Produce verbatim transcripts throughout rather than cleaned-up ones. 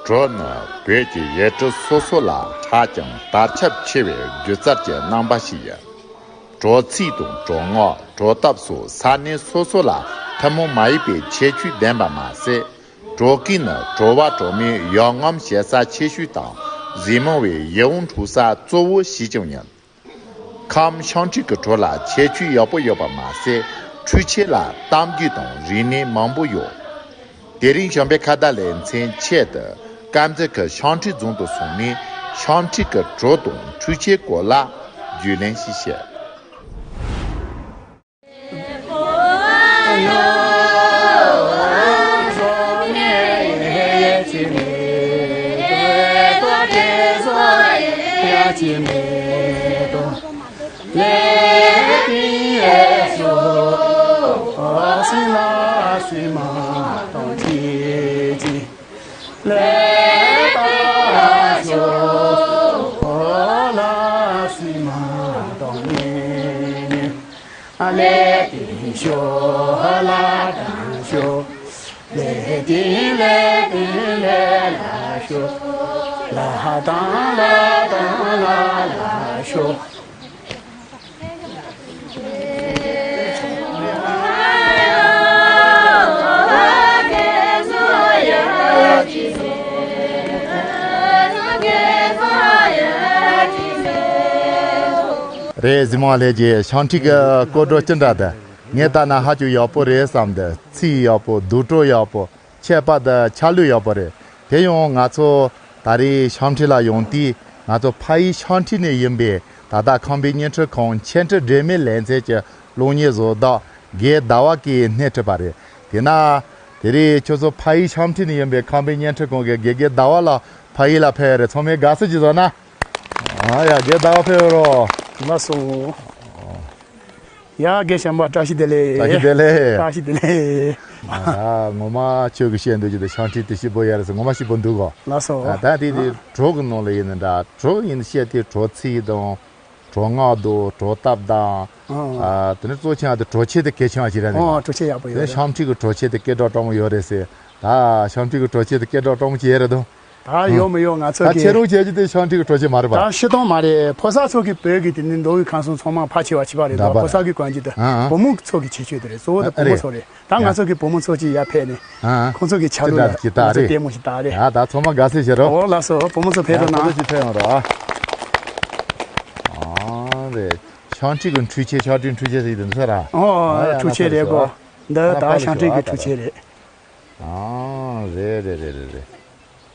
བྲོ་ནི་བོད་ཀྱི་ཡུལ་གྲུ་སོ་སོ་ལ་ཧ་ཅང་དར་ཁྱབ་ཆེ་བའི་སྒྱུ་རྩལ་གྱི་རྣམ་པ་ཞིག་ཡིན། བྲོ་ཚིགས་དང་བྲོ་ངག་བྲོ་སྟབས་སོགས་ས་གནས་སོ་སོ་ལ་ཐུན་མོང་མ་ཡིན་པའི་ཁྱད་ཆོས་ལྡན་པ་མ་ཟད། བྲོ་སྐད་ནི་བྲོ་བ་བྲོ་མའི་གཡང་ངམ་ཞེ་ས་ཆེ་ཤོས་དང་གཟིགས་མོ་བའི་ཡིད་འོང་འཕྲོག་ས་གཙོ་བོ་ཞིག་ཀྱང་ཡིན། ཁམས་ཤང་ཁྲིག་གི་བྲོ་ལ་ཁྱད་ཆོས་ཡག་པོ་ཡོད་པ་མ་ཟད། འཕྲུལ་ཆས་ལ་གཏམ་རྒྱུད་དང་རིག་གནས་མང་པོ་ཡོད། དེ་རིང་གཞོན་པའི་ཁ་བརྡ་ལེ་ཚན་ཆེད་དུ་དཀར་མཛེས་ཀྱི་ཤང་ཁྲིག་རྫོང་དུ་སོང་ནས་ཤང་ཁྲིག་གི་བྲོ་དང་འཕྲུལ་ཆས་སྐོར་ལ་རྒྱུས་ལོན་ཞིག་བྱས། རེད། གཟིགས་མོ་ལྷན་རྒྱས། ཤང་ཁྲིག་གི་སྐོར་བྲོ་ཅི་འདྲ་འདུག་ངས་ལྟ་ན་ཧ་ཅང་ཡག་པོ་རེད་བསམ་འདུག་ཚིག་ཡག་པོ། སྡུག་གྲོགས་ཡག་པོ། ཁྱད་པར་དུ་ཆ་ལུགས་ཡག་པོ་རེད། དེ་ཡང་ང་ཚོ་ད་རེས་ཤང་ཁྲིག་ལ་ཡོང་དུས་ང་ཚོ་ཕ་ཡུལ་ཤང་ཁྲིག་ནས་ཡིན་པའི་ད་ལྟ་ཁམས་པའི་བརྙན་འཕྲིན་ཁང་འཆད་ཁྲིད་སྒྲོན་མེ་ལེ་ཚན་གྱི་གློག་བརྙན་བཟོ་བདག་དགེ་ཟླ་བ་གིས་སྣེ་ཁྲིད་པ་རེད། དེས་ན་དེ་རིང་ཁྱོད་ཚོ་ཕ་ཡུལ་ཤང་ཁྲིག་ནས་ཡིན་པའི་ཁམས་པའི་བརྙན་འཕྲིན་ཁང་གི་དགེ་རྒན་ཟླ་བ་ལགས་ཕ་ཡུལ་ལ་ཕེབས་ཡོད་རེད། ཚང་མས་དགའ་བསུ་ཅིག་བཟོ་ན། ཨ་ཡ། དགེ་ཟླ་བ་ཕེབས་རོགས། ལགས་སོ། ཡ་དགེ་བཤེས་པ་བཀྲ་ཤིས་བདེ་ལེགས། བཀྲ་ཤིས་བདེ་ལེགས། བཀྲ་ཤིས་བདེ་ལེགས། ཨ་ངོ་མ་ཁྱོད་ཀྱིས་བཤད་འདོད་ཀྱི་འདུག་ཤང་ཁྲིག་དེ་སྐྱིད་པོ་ཡོད་རེད་ཟེར། ངོ་མ་སྐྱིད་པོ་འདུག་གོ། ལགས་སོ། ཨ་ད་དེ་དེ་བྲོ་གི་ནང་ལ་ཡིན་ན་འདྲ། བྲོ་ཡིན་བཤད་དེ་བྲོ་ཚིག་དང་བྲོ་ངག་དང་བྲོ་སྟབས་དང་། ཨ་དེ་ནས་གཙོ་ཆེ་བ་དེ་བྲོ་ཆས་དེ་གལ་ཆེ་བ་ཞིག་རེད། ཨོ་བྲོ་ཆས་ཡག་པོ་ཡོད་རེད། ཤང་ཁྲིག་གི་བྲོ་ཆས་དེ་སྐད་གྲགས་སྤྲོ་མོ་ཡོད་རེད་ཟེར། ད་ཤང་ཁྲིག་གི་བྲོ་ཆས་དེ་སྐད་གྲགས་སྤྲོ་མོ་ཅིག་ཡོད་རེད་དོ། ད་ཡོད་མི་ཡོད་ང་ཚོ་ད་གི་ཁྱེད་རང་བྱས་རྒྱུ་དེ་ཤང་ཁྲིག་གི་བྲོ་ཆས་མ་རེད་པ། ད་སྤྱིར་བཏང་མ་རེད། ཕོ་གསར་ཚོ་གི་བོད་ཀྱི་དེ་ནི་མདོ་དབུས་ཁམས་གསུམ་ཚང་མ་ཕལ་ཆེ་བ་བྱས་པ་རེད་འདུག་འདྲ་པོ་ཕོ་གསར་གི་གོན་རྒྱུ་དེ། ཨ་ཨ། བུ་མོ་ཚོ་གི་ཆེ་ཤོས་དེ་རེད། གཙོ་བོ་དེ་ཨ་བུ་མོ་ཨ་རེད། ཚོ་རེད། ད་ང་ཡ། ཚོ་གི་བུ་མོ་ཚོ་ཅིག་ཡར་ཕེབས་ནས་ཨ་ཨ། ཁོང་ཚོ་གི་ཆ་ལུགས་ལ་ཅི་འདྲ་ཅིག་ལྟ་ང་ཚོ་རེད། ལྟད་མོ་ཞིག་ལྟ་རེད། ཡ་ད་ཚང་མ་དགའ་བསུ་བྱེད་རོགས། ཨོ་ལགས་སོ། བུ་མོ་ཚོ་ཕེབས་ཡ་རོགས་ན། ཁོང་ཚོ་ཅིག་ཕེབས་ཡོང་རོགས་ཨ། ཨ་རེད། ཤང་ཁྲིག་གི་འཕྲུལ་ཆས། ཤང་ཁྲིག་འཕྲུལ་ཆས་ཟེར་གྱི་དེ་འདི་ཚོ་ར། ཨོ་ཨ་ཡ། ལགས་འཕྲུལ་ཆས་སོ་རེད་གོ། ལགས་སོ། འདི་ཨ་ད་ཕར་ལ་ཤང་ཁྲིག་ཤོག་ཨ། གི་ད་འཕྲུལ་ད་ཆས་རེད། ཨ་རེད་རེད་རེད་རེད་རེད།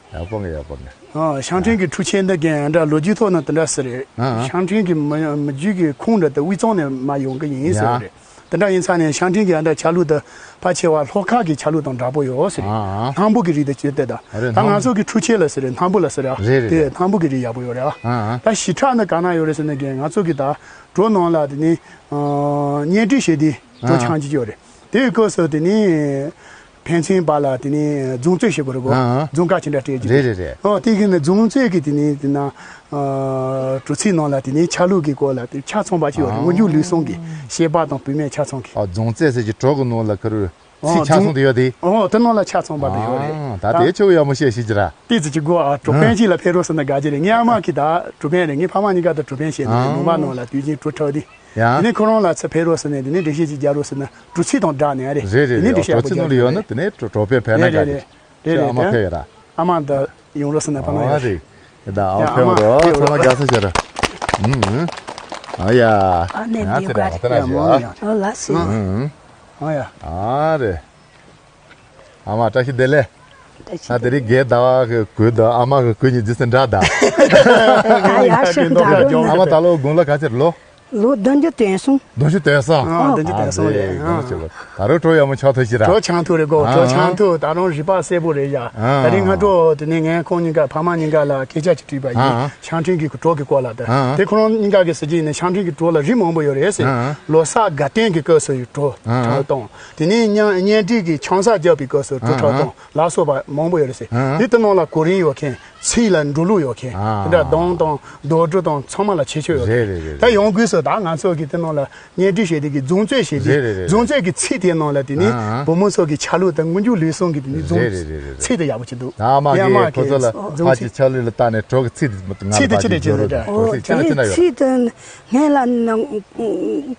ཡག་པོ་འདུག་ཡག་པོ་འདུག་ཨ་ཤང་ཁྲིག་གི་འཕྲུལ་ཆས་འདི་གའི་འདྲ་ལོ་རྒྱུས་ཐོག་ན་དེ་འདྲ་ཟེར་རེད། ཨ་ཨ། ཤང་ཁྲིག་གི་མི་མི་རྒྱུད་ཀྱི་ཁུངས་འདྲ་དེ་དབུས་གཙང་ནས་མར་ཡོང་གི་ཡིན་ཟེར་བ་ཡ། རེད། དེ་འདྲ་ཡིན་ཙང་ནས་ཤང་ཁྲིག་གི་འདྲ་ཆ་ལུགས་དེ་ཕལ་ཆེ་བ་ལྷོ་ཁ་གི་ཆ་ལུགས་དང་འདྲ་པོ་ཡོད་ཟེར་རེད། ཨ་ཨ། སྣམ་བུ་གི་རིགས་དེ་བྱས་ཏེ། ད་ཨ་རེད། ད་ང་སྣམ་ཚོ་གི་འཕྲུལ་ཆས་ལ་ཟེར་རེད། སྣམ་བུ་ལ་ཟེར་ཡ། རེད་རེད་དེ་རེད། སྣམ་བུ་གི་རིགས་ཡག་པོ་ཡོད་རེད་ཨ། ཨ་ཨ། ད་ཞི་དྲག་འདི་ག་ན་ཡོད་རེད་ཟེར་ན་གའི་ང་ཚོ་གི་ད་བྲོ་ནང་ལ་དེ་ནི་ཨ་བརྙན་འཕྲིན་བྱས་ཏེ་བྲོ་ཨ་ཨ། འཆང་གི་ཡོད་རེད། དེའི་སྐབས་སུ་དེ་ནི་ཕན་ཚུན་བར་ལ་དེ་ནི་རྫོང་རྩེད་བྱེད་དགོས་རེད་གོ། ཨ་ཨ། རྫོང་ཁ་ཅིག་འདྲ་སྤྲད་ཀྱི་རེད། རེད་རེད་རེད། ཨོ་དེ་གི་ནི་རྫོང་རྩེད་ཀྱི་དེ་ནི་དེ་ན་ཨ་བྲོ་ཚིག་ནང་ལ་དེ་ནི་ཆ་ལུགས་ཀྱི་སྐོར་ལ་དེ་ཆ་ཚང་པ་ཅིག་ཡོད་རེད། ཨ་སྔོན་འཇུག་ལུགས་གསུམ་གྱི་བཤད་པ་དང་བུད་མེད་ཆ་ཚང་གི། ཨ་རྫོང་རྩེད་ཟེར་གྱི་བྲོ་གི་ནང་ལ་ཁུར་ཨོ་ཚིག་ཆ་ཚང་དུ་ཡོད་དེ། ཨོ་དེ་ནང་ལ་ཆ་ཚང་པ་དེ་ཡོད་རེད། ཨ་ད་དེ་ཆོ་ཡག་མོ་བཤད་ཤེས་ཀྱི་ར། ཏི་ཙི་ཅི་གོ་ཨ་བྲོ་ཨ་དཔོན་ཅིག་ལ་ཕེབས་རོགས་ཟེར་ན་དགའ་གི་རེད། ངའི་ཨ་མ་གིས་ད་བྲོ་དཔོན་རེད། ངའི་ཕ་མ་གཉིས་ཀ་ད་བྲོ་དཔོན་བྱས་ནས་ཨ་ལུང་པ་ནང་ལ་དུས་རྒྱུན་བྲོ་འཁྲབ་དེ། ཡ། དེ་ནས་ཁོ་རང་ལ་ཚུར་ཕེབས་རོགས་ཟེར་ནས་དེ་ནས་འགྲེལ་བཤད་ཅིག་རྒྱག་རོགས་ཟེར་ན་བྲོ་ཚིག་དང་སྦྲགས་ནས་ཨ་རེད། རེད་རེད་དེ་ནས་རེད། འགྲེལ་བཤད་བྲོ་ཡག་པོ་ཚིག་ནང་ལ་ཡོད་ན་རྒྱག་གི་རེད། དེ་ནས་བྲོ་བྲོ་དཔོན་ཕེབས་ན་དགའ་གི་རེད། རེད་ཁྱོད་ཨ་མ་རེད། ཕེབས་ཡོད་ར། ཨ་མ་ད་ཡོང་རོགས་ཟེར་ན་ཕ་མ་ཨ་ཡོད་རེད། རེད། ད་ཨ་ཡ་ཕེབས་ཨ་མ་རོགས། ཕེབས་ཚང་མ་རོགས། དགའ་བསུ་བྱེད་ར། ཨུམ་ཨུམ། ཨ་ཡ། ཨ་ནེ་ཡ་འདི་ཚེ་ག་ར་ད་ད་ཡ་ཞུ་མོ་ཨ། ཡ་ཨོ་ལ་སི། ཨུམ་ཨུམ། ཨ་ཡ། ཨ་རེད། ཨ་མ་བཀྲ་ཤིས་བདེ་ལེགས། བཀྲ་ཤིས་ཨ་དེ་རིང་རྒན་ཟླ་བ་གི་གོས་དང་ཨ་མ་གི་གོས་གཉིས་རྗེས་སུ་འདྲ་ད། ཨ་ཡ་ཤུ་ད་ཨ་མ་ད་ལོ་དགུང་ལོ་ག་ཚོད་ལོ། ལོ་བདུན་ཅུ་དོན་གསུམ། བདུན་ཅུ་དོན་གསུམ། ཨ་བདུན་ཅུ་དོན་གསུམ་རེད། ཨ་ད་རུང་བྲོ་ཡག་མོ་འཆང་ཐུབ་ཤིག་ར། བྲོ་འཆང་ཐུབ་རེད་གོ། ཨ་བྲོ་འཆང་ཐུབ། ད་རུང་རིག་པ་གསལ་པོ་རེད་ཡ། ཨ་ད་རིང་སྔ་དྲོ་དེ་ནས་ངས་ཁོང་གཉིས་ཀ་ཕ་མ་གཉིས་ཀ་ལ་སྐད་ཆ་ཅིག་དྲིས་པ་ཡིན། ཨ་ཤང་ཁྲིག་གི་བྲོ་གི་སྐོར་ལ་ད། ཨ་དེ་ཁོ་རང་གཉིས་ཀ་གིས་ཟེར་གྱི་ཡིན་ན་ཤང་ཁྲིག་གི་བྲོ་ལ་རིགས་མང་པོ་ཡོད་རེད་ཟེར། ཨ་ལོ་གསར་དགའ་སྟོན་གྱི་སྐབས་སུ་ཡི་བྲོ་ཨ་འཁྲབ་སྟངས། དེ་ནས་གཉའ་གཉེན་སྒྲིག་གི་ཆང་ས་རྒྱག་པའི་སྐབས་སུ་བྲོ་འཁྲབ་སྟངས་ལ་སོགས་པ་མང་པོ་ཡོད་རེད་ཟེར། ཨ་དེ་དེ་ནང་ལ་གོ་རིམ་ཡོད་མཁན། ཚིག་ལ་འགྲོ་ལུགས་ཡོད་མཁན། ཨ་དེ་འདྲ་གདངས་དང་རྡོག་སྒྲ་དང་ཚང་མ་ལ་ཁྱད་ཆོས་ཡོད་རེད། རེད་རེད་རེད། ད་ཡང་སྒོས་སུ། ད་ང་ཚོ་གི་དེ་ནང་ལ་བརྙན་འཕྲིན་བྱས་དེ་གི་རྫོང་རྩོད་བྱས་དེ། རེད་རེད་རེད། རྫོང་རྩོད་ཀྱི་ཚིག་དེ་ནང་ལ་དེ་ནི་ཨ་ཨ། བུ་མོ་ཚོ་གི་ཆ་ལུགས་དང་སྔོན་འཇུག་ལུས་ཟུངས་ཀྱི་དེ་ནི་རྫོང་རེད་རེད་རེད་རེད། ཚིག་དེ་ཡག་པོ་ཅིག་འདུག་ཨ་མ་ཡ་མ་གི་ཁོ་ཚོ་གི་ལ་རྫོང་ཕ་གི་ཚིག་ཆ་ལུགས་ལ་བལྟས་ནས་གྲོགས་ཀྱི་ཚིག་དེ་ང་ཚིག་ལ་དེ་ཕ་གི་ཅི་རེད་ཅི་རེད་ཅི་རེད། འོ་ཚིག་ཅི་ན་ཅི་ན་ཡོད། ཚིག་དེ་ངས་ལ་ནི་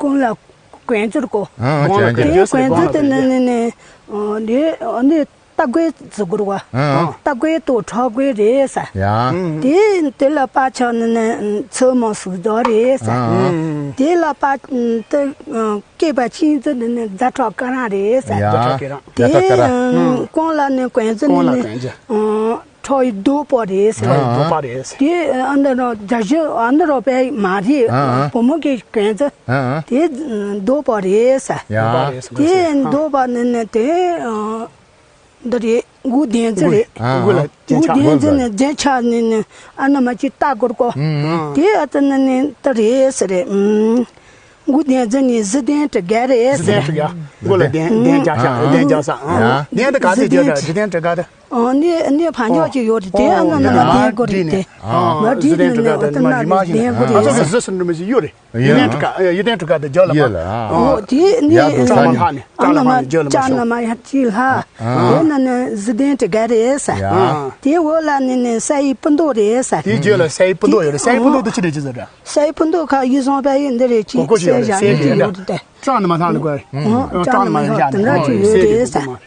ཀུན་ལ་གོན་ཚུལ་གོ། ཨ་ཨ། གོང་ལ་ཅན་ཅན། དེ་གོན་ཚུལ་དེ་ནི་ནི་ནི་ཨ་ནི་ཨ་ནི། སྟག་གོས་བརྫི་དགོས་རེད་བ། ཨང་། སྟག་གོས་དང་ཁྲ་གོས་རེད་ཟེར། ཡ། དེ་དེ་ལ་པ་ཆག་ནི་ནི་ཚོད་མ་ཟུག་རྡོ་རེད་ཟེར། ཨང་། དེ་ལ་པ་དེ་སྐེད་པ་ཆིང་ཙི་ནི་ནི་རྫ་ཁྲག་ཀ་རང་རེད་ཟེར། ཡ། རྫ་ཁྲག་ཀ་རང་། རྫ་ཁྲག་ཀ་རང་། དེ་རྐང་ལག་ནི་གོན་ཙི་ནི་ནི་ཁྲག་ཡི་རྡོ་པོ་རེད་ཟེར། ཁྲག་ཡི་རྡོ་པ་རེད་ཟེར། དེ་ཨ་འདི་རོ་རྒྱ་གཞི་ཨ་འདི་རོ་པའི་མ་རེད། ཨང་། བུ་མོ་གི་གོན་ཙི། ཨང་། དེ་རྡོ་པོ་རེད་ཟེར། ཡ། རྡོ་པ་རེད་ཟེར། དེ་རྡོ་པ་ནི་ནི་དེ། འདི་རེད། མགོ་ལྡན་རྩི་རེད། ཨ། མགོ་ལ་རྒྱན་ཆ། མགོ་ལྡན་རྩི་ནི་རྒྱན་ཆ་ནི་ནི་ཨ་ན་མ་ཅིག་ལྟ་དགོས་གོ། ཨང་། དེ་ཨ་ཙི་ནི་ནི་ད་རེད་ཟེར་རེད། ཨང་། མགོ་ལྡན་རྩི་ནི་གཟི་ལྡན་གྲི་གུ་རེད་ཟེར། གཟི་ལྡན་གྲི་གུ། མགོ་ལ་གདན་གདན་རྒྱག་ཤག་ཨང་། གདན་རྒྱག་ས། ཨང་། ཨང་། གདན་དེ་ག་ཚོད་རྒྱག་ཤག་གཟི་ལྡན་གྲི་གུ་དེ། ཨང་། ནི་ནི་ཕ་ཉོག་ཅིག་ཡོད་རེད། དེ་ཨ་ན་ན་མ་ལྡན་དགོས་རེད་དེ། ཨང་། མ་བྲིས་ནི་ནི་ཨ་ཙི་ན་ལྡན་དགོས་རེད་ཟེར། ཨ་ཙི་གཟི་གཟི་ནི་མི་ཞིག་ཡོད་རེད། ཡོད་ནས་དྲུག་ཡོད་ནས་དྲུག་ག་དེ་རྒྱབ་ལ་མ། ཡོད་ལ། ཨོ་དེ་ནི་ཡ་དུ་ས་ནི་ཨ་ན་མ་ལྕགས་ན་མ་ཡ་ཅི་ལྷ། དེ་ན་ནི་གཟི་ལྡན་དྲུག་ག་རེད་ས། དེ་འོག་ལ་ནི་ནི་ས་ཡི་སྤུ་མདོག་རེད་ས། དེ་རྒྱབ་ལ་ས་ཡི་སྤུ་མདོག་ཡོད་རེད། ས་ཡི་སྤུ་མདོག་དེ་ཅི་རེད་ཅི་ཟེར་ར། ས་ཡི་སྤུ་མདོག་ཁ་ཡིད་བཟང་པ་ཡི་འདི་རེད་ཅི་གོ་གོ་ཞིག་ཡོད་རེད། ས་ཡི་སྤུ་མདོག་དེ་ལྕགས་ན་མ་ལྷ་ལ་གོ་རེད། ལྕགས་ན་མ་ཡ་དེ་འདྲ་ཅི་ཡོད་རེད་ས།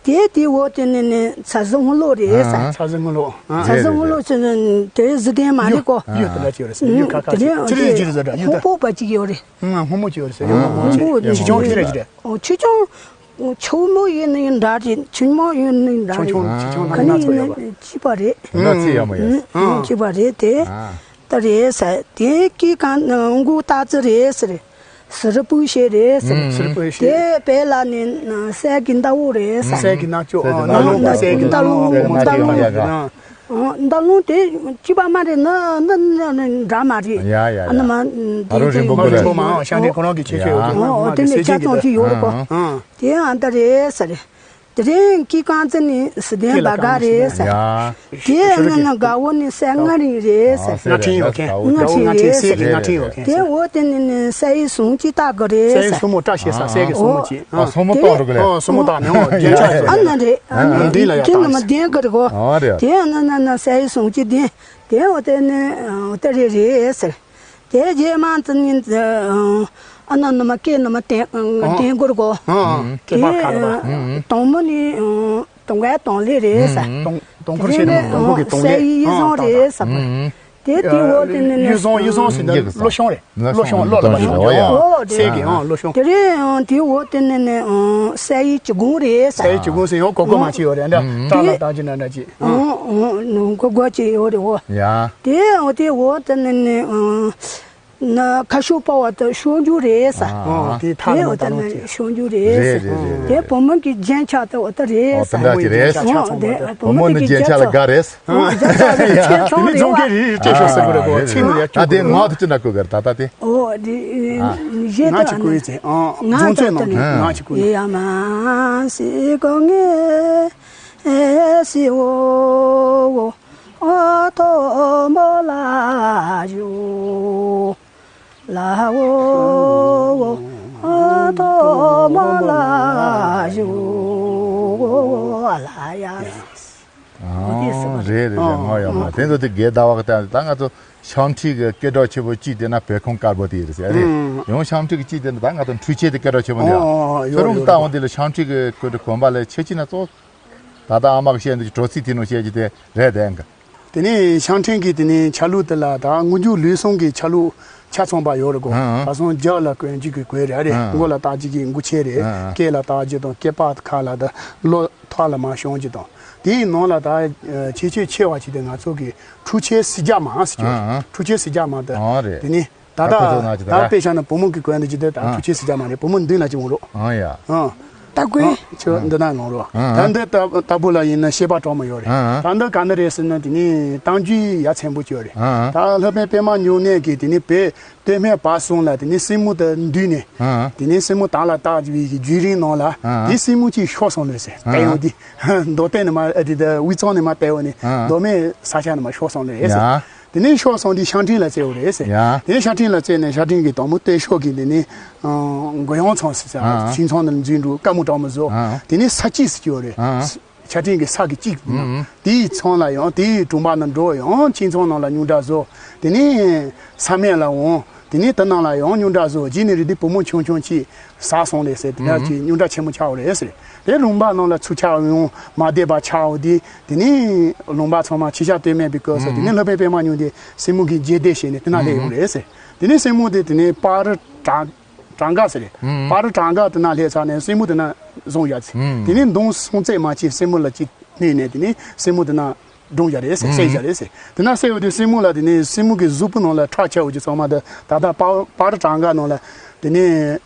དེ་དེའི་འོག་དེ་ནི་ནི་ཚ་ཟི་སྔོན་ལོག་རེད་ས། ཚ་ཟི་སྔོན་ལོག་ཚ་ཟི་སྔོན་ལོག་ཟེར་ན་དེ་གཟི་ལྡན་མ་རེད་གོ། ཡུལ་དེ་འདྲ་ཅིག་ཡོད་རེད་ཟེར། ཡུལ་ཁ་ཁ་ཅིག་ཅི་རེད་ཅི་རེད་ཟེར་འདྲ། ཡུལ་ཧོང་ཕོ་པ་ཅིག་ཡོད་རེད། ཧོང་ཕོ་ཅིག་ཡོད་རེད་ཟེར། ཡུལ་ཧོང་ཕོ་ཅིག་ཆུ་ཆུང་ཅི་རེད་ཅི་རེད། ཆུ་ཆུང་ཆུ་མོ་ཡིན་ནི་འདྲ་རེད། ཆུ་མོ་ཡིན་ནི་འདྲ་རེད། ཆུང་ཆུང་ཆུང་ཁ་ནི་ཡིན་ནི་ཅི་པ་རེད། ང་ཚོ་ཡག་མོ་ཡོད། ཅི་པ་རེད་དེ། ད་རེད་ས་དེ་ཀི་གང་མགོ་ཏག་ཙི་རེད་ཟེར། ཟུར་པོ་ཤེས་རེད་ཟེར། ཟུར་པོ་ཤེས། དེ་བས་ལ་ནི་གསེར་གྱི་མདའ་འོག་རེད་ཟེར། གསེར་གྱི་མདའ་འོག་མདའ་ལོང་། གསེར་གྱི་མདའ་ལོང་། མདའ་ལོང་། མདའ་ལོང་དེ་གཅིག་པ་མ་རེད་ན་འདི་འདྲ་མ་རེད། ཡ་ཡ་ཡ། ཨ་ན་མ་ཨ་རོ་རིན་པོ་ཆེ་ལ། རིན་པོ་མ་ཤང་ཏི་ཁོ་རང་གི་ཁྱད་ཆོས་ཡོད་ཀྱི། ཨོ་དེ་ནས་ཆ་ཚང་ཅིག་ཡོད་རེད་གོ། དེ་ཨ་འདི་རེད་ཟེར། དེ་རིང་ཀི་རྐང་རྩེ་ནི་གཟི་ལྡན་བ་དགའ་རེད་ཟེར། ཡ། དེ་ནི་ནི་དགའ་བོ་ནི་གསེར་མངའ་རིས་རེད་ཟེར། མངའ་ཕྲན་ཡོད་མཁན། མངའ་ཕྲན་རེད་ཟེར། གསེར་གྱི་མངའ་ཕྲན་ཡོད་མཁན། དེ་འོག་དེ་ནི་ནི་གསེར་ཡི་ཟུང་ཅིག་བཏགས་དགོས་རེད་ཟེར། གསེར་ཡི་སྲུ་མོ་བཀྲ་ཤིས་ས་གསེར་གྱི་སྲུ་མོ་ཅིག་ཨ་སྲུ་མོ་བཏགས་འགྲོ་གི་ལེ། ཨོ་སྲུ་མོ་བཏགས་ནས་འོ་རྒྱན་ཆ་ཡོད། ཨ་ན་རེད། ཨ་ན་མདུན་ལ་ཡ་དེ་ནི་མ་བསྟན་དགོས་རེད་གོ། ཨོ་རེད། དེ་ཨ་ན་ན་ན་གསེར་ཡི་ཟུང་ཅིག་ལྡན། དེ་འོག་དེ་ནི་ཨ་དེ་རེད་རེད་ཟེར། དེ་རྗེས་མ་ཙི་ནི་ཨ་ན་ནི་མ་སྐད་ནི་མ་བསྟན་བསྟན་དགོས་རེད་གོ། ཨ་ཨ་སྐད་པ་ཁ་ལ་བ། དང་མོ་ནི་དང་ག་དང་ལེ་རེད་ས། དང་དང་ཁུར་ཤེས་ནི་དང་མོ་གི་དང་ལེ། ས་ཡི་ཡིད་བཟང་རེད་ས། དེ་དེ་འོག་དེ་ནི་ནི་ཡིད་བཟང་ཡིད་བཟང་ཟེར་ནི་བློ་ཤོང་རེད། བློ་ཤོང་བློ་ལ་བ་ཤོང་ཨོ་རེད། སེ་གི་ཨང་བློ་ཤོང་། དེ་རེད། ཨང་དེ་འོག་དེ་ནི་ནི་ཨང་སེ་ཡི་ཅི་གུང་རེད་ས། སེ་ཡི་ཅི་གུང་ཟེར་ཡང་གོ་གོ་མ་ཅི་ཡོད་རེད་འདྲ། ཏྲ་ལ་བཏང་ཅི་ན་འདྲ་ཅི། ཨང་ཨང་གོ་གོ་ཅི་ཡོད་རེད་འོ། ཡ། དེ་འོག་དེ་འོག་དེ་ནི་ནི་ཨང་ན་ཁ་ཤོ་པ་བ་དེ་ཤོ་འཇུ་རེད་ས། ཨང་དེ་ཐ་ལ་མ་ད་ལོ་ཅི། ཤོ་འཇུ་རེད་ས། རེད་རེད་རེད། དེ་བུ་མོ་གི་རྒྱན་ཆ་དེ་འོ་ད་རེད་ས། འོ་དེ་འདྲ་ཅི་རེད། ཨང་དེ་བུ་མོ་ནི་རྒྱན་ཆ་ལ་དགའ་རེད། ཨོ་རྒྱ་ཆ་རེ་ཆེ་ཆུང་རེ་བ། ཨ་དེ་ངག་ཐུག་ཅི་ན་ཀུ་གར་ད་ད་དེ། ཨོ་རེ་ཞེ་ད་ང་ཅི་ཀུ་ཡི་ཚེ་ཨ་ང་ད་ད་ནི་ང་ཅི་ཀུ་ཡི། ཡ་མ་སི་ཀོ་ངེ་ཨེ་སི་ཨོ་ཨོ་ཐོ་མོ་ལ་ཞུ། ལ་འོ་འོ་ཨ་ཐོ་མ་ལ་ཞུ་ཨ་ལ་ཡ། ཨ་རེད་རེད་རེད། ང་ཡ་མ་དེ་ཚོ་དེ་རྒན་ཟླ་བ་གི་ད་ད་ང་ཚོ་ཤང་ཁྲིད་ཀྱི་སྐད་གྲགས་ཆེ་བོ་གཅིག་དེ་ན་བོད་ཁམས་དཀར་པོ་དེ་རེད་ཟེར་རེད། ཡང་ཤང་ཁྲིད་ཀྱི་གཅིག་དེ་ན་ད་ང་ཚོ་འཕྲུལ་ཆས་དེ་སྐད་གྲགས་ཆེ་བོ་འདི་ཨ་ཡོད་ཁྱོད་རང་ཡོད་ལྟ་ཡོད། འོང་དེ་ལ་ཤང་ཁྲིད་ཀྱི་སྐད་གྲགས་གོམ་པ་ལས་ཆེ་གཅིག་ན་ཚོ། ད་ལྟ་ཨ་མ་གི་བཤད་འདི་གྲོགས་ཚིག་དེ་ནང་བཤད་ཀྱི་དེ་རེད་དེ་འགའ། དེ་ནས་ཤང་ཁྲིད་ཀྱི་དེ་ནས་ཆ་ལུགས་དེ་ལ་ད་སྔོན་འཇུག་ལུས་ཟུངས་ཀྱི་ཆ་ལུགས་ཆ་ཚང་པ་ཡོད་རེད་གོ། ཨ་ཨ། ད་སོང་རྒྱབ་ལ་གོན་རྒྱུ་གི་གོས་རེད་རེད། ཨ་ཨ། མགོ་ལ་བཏགས་རྒྱུ་གི་མགོ་ཆས་རེད། ཨ་ཨ། སྐེ་ལ་བཏགས་རྒྱུ་དང་སྐེད་པ་ཁ་ལ་ད་ལོ་ཐོག་ལ་མ་ཤོང་རྒྱུ་དང་དེའི་ནང་ལ་ད་ཁྱད་ཆོས་ཆེ་བ་ཞིག་དེ་ང་ཚོ་གི་འཕྲུལ་ཆས་སི་རྒྱ་མ་ཟེར་གྱི་ཡོད་རེད། ཨ་ཨ། འཕྲུལ་ཆས་སི་རྒྱ་མ་དེ་ཨ་རེད། དེ་ནས། ད་ད་ད་ཁོ་ཚོ་ན་ཅི་ད་ད་དཔེ་བཞག་ན་བུ་མོ་གི་གོན་འདི་ཅི་དེ་ད་ཨ་འཕྲུལ་ཆས་སི་རྒྱ་མ་རེད། བུ་མོ་མདུན་ལ་ཅི་འོང་རོགས། ཨང་ཡ། ཨང་། ད་ཀུན། ཨང་ཁྱོད་འདི་ན་ལོང་རོགས། ཨང་ད་འདི་ལྟ་ལྟ་བུ་ལ་ཡིན་ན་ཤེས་པ་གྲོགས་མོ་ཡོད་རེད། ཨང་ད་འདི་ག་འདི་རེད་ཟེར་ན་དེ་ནི་གཏམ་རྒྱུད་ཡ་མཚན་པོ་ཅིག་ཡོད་རེད། ཨང་ད་ལྷ་པཎ་པདྨ་འབྱུང་གནས་ཀྱིས་དེ་ནི་བོད་སྟོད་སྨད་བར་གསུམ་ལ་དེ་ནི་སྲིན་མོ་དེ་འདུས་ནས། ཨང་དེ་ནི་སྲིན་མོ་དར་ལ་བཏགས་པའི་བརྒྱུད་རིམ་ནང་ལ་ཨང་དེ་སྲིན་མོ་གཅིག་ཤོར་སོང་ལེ་ཟེར། ཨང་བལྟས་ཡོང་དུས་མདོ་སྟོད་ནས་མ་ཨ་དེ་དེ་དབུས་གཙང་ནས་མ་བལྟས་ཡོང་ནས་ཨང་མདོ་སྨད་ས་ཆ་ནས་མ་ཤོར་སོང་ལེ་ཟེར། ཡ། དེ་ནས་ཤོར་སོང་དུས་ཤང་ཁྲིན་ལ་བཙལ་བ་རེད་ཟེར། ཡ། དེ་ནས་ཤང་ཁྲིན་ལ་བཙལ་ནས་ཤང་ཁྲིན་གྱི་དང་པོ་སྟོད་ཕྱོགས་ཀྱི་དེ་ནས་མགོ་ཡང་ཚང་ཟེར་ས་ཨ། ཤིང་ཚང་ནང་འཛུལ་འགྲོ་དཀའ་མོ་དྲག་མོ་བཟོ། ཨ། དེ་ནས་ས་སྐྱིད་ཟེར་གྱི་ཡོད་རེད། ཨ། ཤང་ཁྲིན་གྱི་ས་གི་གཅིག་ཨ། དེའི་ཚང་ལ་ཡང་དེའི་གྲོང་པ་ནང་འགྲོ། ཡང་ཤིང་ཚང་ནང་ལ་རྙོག་དྲ་བཟོ། དེ་ནས་ས་སྨད་ལ་འོང་། དེ་ནས་དེ་ནང་ལ་ཡང་རྙོག་དྲ་བཟོ། རྗེས་ནས་རེད་དེ་བུ་མོ་ཆུང་ཆུང་གཅིག་ཟ་སོང་རེད་ཟེར། དེ་འདྲ་ཅིག་རྙོག་དྲ་ཆེན་མོ་ཆགས་པ་རེད་ཟེར། དེ་ལུང་པ་ནང་ལ་ཚུར་ཆགས་ཡོང་མ་བསྡད་པ་ཆགས་འོ་དེ། དེ་ནས་ལུང་པ་ཚང་མ་ཆེ་ཆ་སྟོན་མེད་པའི་སྐབས་སུ་དེ་ནས་སློབ་དཔོན་པད་མ་ཉུང་དེ་སྲིང་མོ་གི་རྗེས་འདེད་བྱས་ནས་དེ་ན་སླེབས་ཡོང་རེད་ཟེར། དེ་ནས་སྲིང་མོ་དེ་དེ་ནས་པ་རི་བྲང་བྲང་ཁ་ཟེར་རེད། པ་རི་བྲང་ཁ་དེ་ན་སླེབས་ཚར་ནས་སྲིང་མོ་དེ་ན་བཟུང་བཞག་ཚེ། དེ་ནས་མདུང་སྲོང་བཙན་མ་ཅིག་སྲིང་མོ་ལ་ཅིག་བསྣུན་ནས་དེ་ནས་སྲིང་མོ་དེ་ན། བཀྲོངས་བཞག་རེད་ཟེར། བསད་བཞག་རེད་ཟེར། དེ་ན་བསད་འོ་དེ་སྲིང་མོ་ལ་དེ་ནས་སྲིང་མོ་གི་གཟུགས་པོ་ནང་ལ་ཁྲག་ཆགས་འོ་ཅི་ཚང་མ་དེ་ད་ལྟ་པ་པ་རི་བྲང་ཁ་ནང་ལ་དེ་ནས་